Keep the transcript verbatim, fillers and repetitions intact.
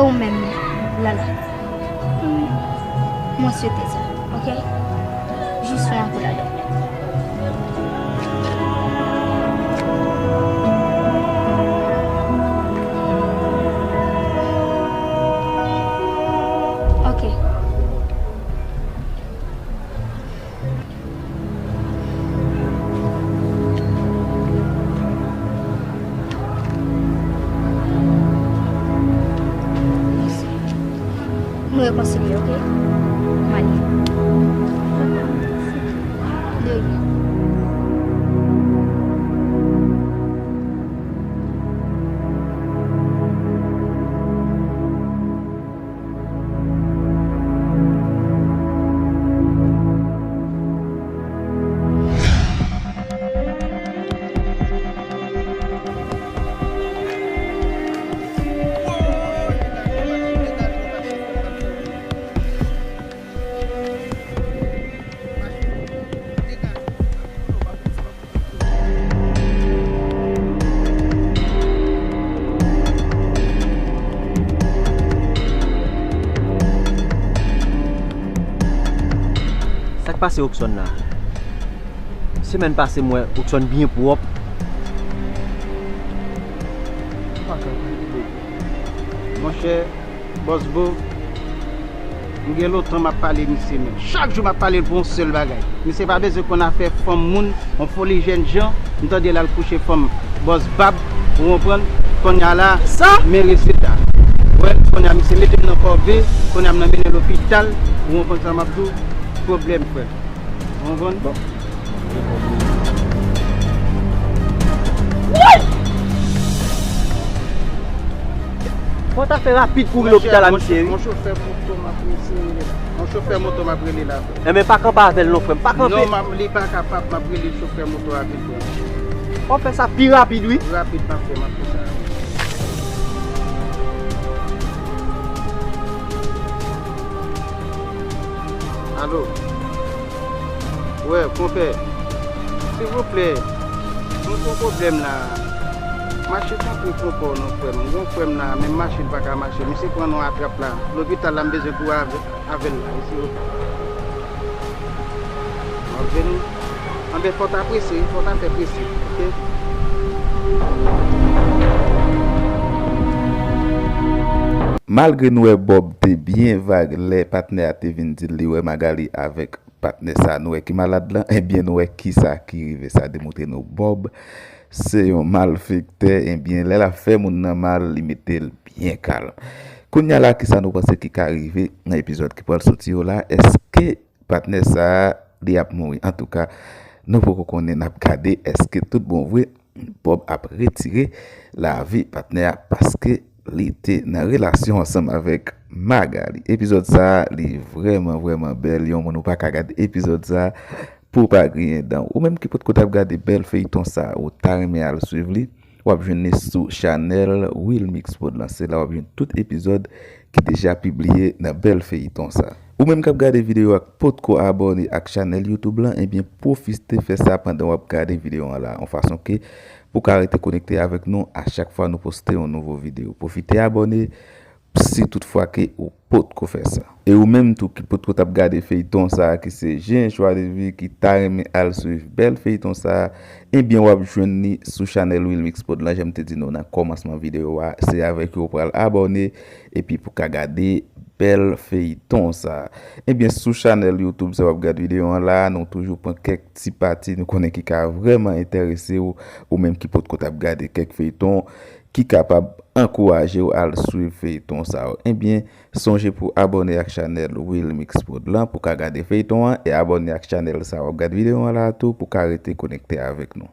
Ou menm, Lala. Mwen swete sa, ok? Jis fè yon kou ladan. Ok. Nou rekonsilye, ok? M ale. De rien. Sa k pase Rockson la? Semèn pase m wè Rockson byen pwòp. Monchè, Bòs Bo, m gen lontan m ap pale misye, men chak jou m ap pale l pou yon sèl bagay. Misye pa bezwen konn afè fanm moun, yon foli jènjan, m tande l al kouche fanm Bòs Bab, ou konprann? Kounye a la, sa? Men rezilta. Wè, kounye a misye mete m nan kòve, kounye a m nan mennen lopital, ou konprann sa m ap di w? Pwoblèm, frè. Ou konprann? Bon. Woy! Fò w ta fè rapid kouri lopital la, mesye, wi. Yon chofè moto m ap eseye rele la. Yon chofè moto m ap rele la. Enben, pa kanpe avè l non, frè m. Pa kanpe. Non, m ap, li pa kapab, m ap rele chofè moto a vin pran. Fò w fè sa pi rapid, wi. Rapid, m ap fè, m ap fè sa rapid. Alo? Wè, konpè, silvouplè, mwen gen yon pwoblèm la. Mache tankou konpè w non, frè m. Mwen gen yon frè m la, menm mache l pa ka mache. Misye pran yon atrap la. Lopital la, m bezwen kouri avè, avè l la, silvouplè. M ap vini. Anben, fò w ta prese, wi, fò w ta fè prese, oke? Malgre nou wè Bob te byen vag lè patnè a te vin di l li wè Magali avèk patnè sa nou wè ki malad lan, ebyen nou wè kisa ki rive. Sa demontre nou Bob se yon malfektè, ebyen lè l ap fè moun nan mal, li mete l byen kalm. Kounye a la, kisa nou panse ki ka rive nan epizòd ki pral soti yo la? Èske patnè sa a, li ap mouri? Antouka, nou poko konnen, n ap gade èske tout bon vre Bob ap retire lavi patnè a paske li te nan relasyon ansanm avèk Magali. Epizòd sa a, li vrèman, vrèman bèl. Yon moun ou pa ka gade epizòd sa a pou w pa griyen dan w. Ou menm ki potko t ap gade bèl feyton sa a, ou ta renmen al swiv li, w ap jwenn li sou chanèl Wilmix Prod lan. Se la w ap jwenn tout epizòd ki deja pibliye nan bèl feyton sa. Ou menm k ap gade videyo a k potko abòne ak chanèl YouTube lan, ebyen pwofite fè sa pandan w ap gade videyo an la, yon fason ke pou w ka rete konekte avèk nou a chak fwa nou poste yon nouvo videyo. Pwofite abòne si toutfwa ke ou potko fè sa. E ou menm tou ki potko t ap gade feyton sa a, ki se Jen Chwa de Vi, ki ta renmen al swiv bèl feyton sa a, ebyen w ap jwenn li sou chanèl Wilmix Prod lan, jan m te di nou nan kòmansman videyo a, se avèk yo w pral abòne, epi pou w ka gade bèl feyton sa a. Ebyen, sou chanèl YouTube sa w ap gade videyo an la, nou toujou pran kèk ti pati nou konnen ki ka vrèman enterese w, ou menm ki potko t ap gade kèk feyton, ki kapab ankouraje w al swiv feyton sa yo. Ebyen, sonje pou abòne ak chanèl Wilmix Prod lan pou w ka gade feyton an, e abòne ak chanèl sa w ap gade videyo an la tou pou w ka rete konekte avèk nou.